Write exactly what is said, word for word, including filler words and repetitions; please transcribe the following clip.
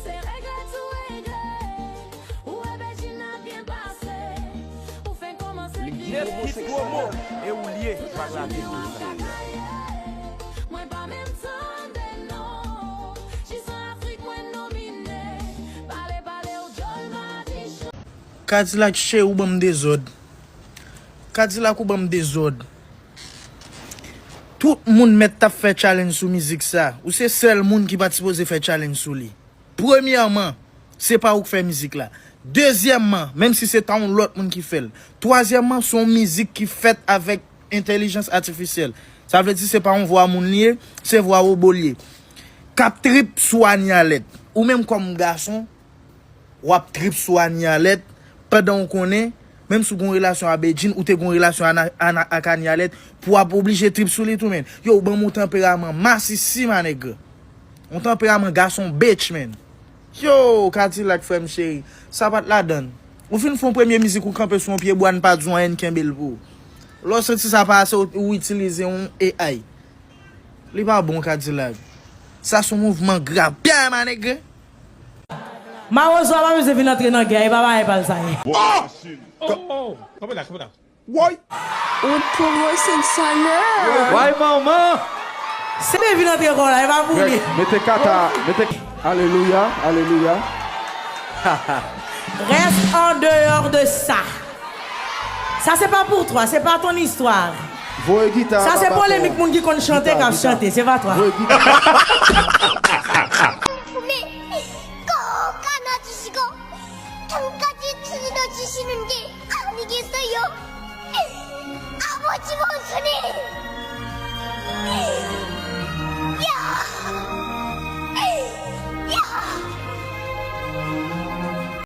Se regle tou regle. Ou wè Bedjine ap byen pase. Ou fenk kòmanse byen. Yes, hit promo. E ou l ye, vag la vin. Mwen pa menm tande non. Jis an Afrik mwen nomine. Pale pale ou djòl madichon. Kadilak cheri ou ban m dezòd. Kadilak ou ban m dezòd. Tout moun mèt t ap fè challenge sou mizik sa. Ou se sèl moun ki pa t sipoze fè challenge sou li. Premyèman, se pa ou k fè mizik la. Dezyèmman, menm si se ta yon lòt moun ki fè l. Twazyèmman, se yon mizik ki fèt avèk entèlijans atifisyèl. Sa vle di se pa yon vwa moun li ye, se vwa wobo li ye. K ap trip sou Anie Alerte. Ou menm kòm gason, w ap trip sou Anie Alerte pandan w konnen, menm si w gen yon relasyon a Bedjine, ou te gen yon relasyon ana- ana- ak Anie Alerte, pou w ap oblije trip sou li tou, menn. Yo, ou ban m yon tanperaman masisi, manèg. Yon tanperaman gason bitch, menn. Yo, Kadilak, frè m cheri, sa pa t ladann. Ou fin fè yon premye mizik, ou kanpe sou yon pye bwa, n pa di w anyen, n kenbe l pou ou. Lè w santi sa pa ase, ou, ou itilize yon A I. Li pa bon, Kadilak. Sa se yon mouvman grav. Byen, manèg. Mawozo ap amize vin antre nan gè, e pa bagay pa l sa ye. Oh! Oh! Kanpe la, kanpe la. Woy! Ou t pou mwen se salè. Way manman! Se byen vin antre kò la, e pa pou li. Mete kata, mete. Alelouya, alelouya. Reste en dehors de ça. Ça c'est pas pour toi, c'est pas ton histoire. Voye gita. Sa se polemik moun ki konn chante k ap chante, se pa twa. Voye gita. Koka na tishiko, kanka tishino tishinunge, anige soyo, abo chimo sune.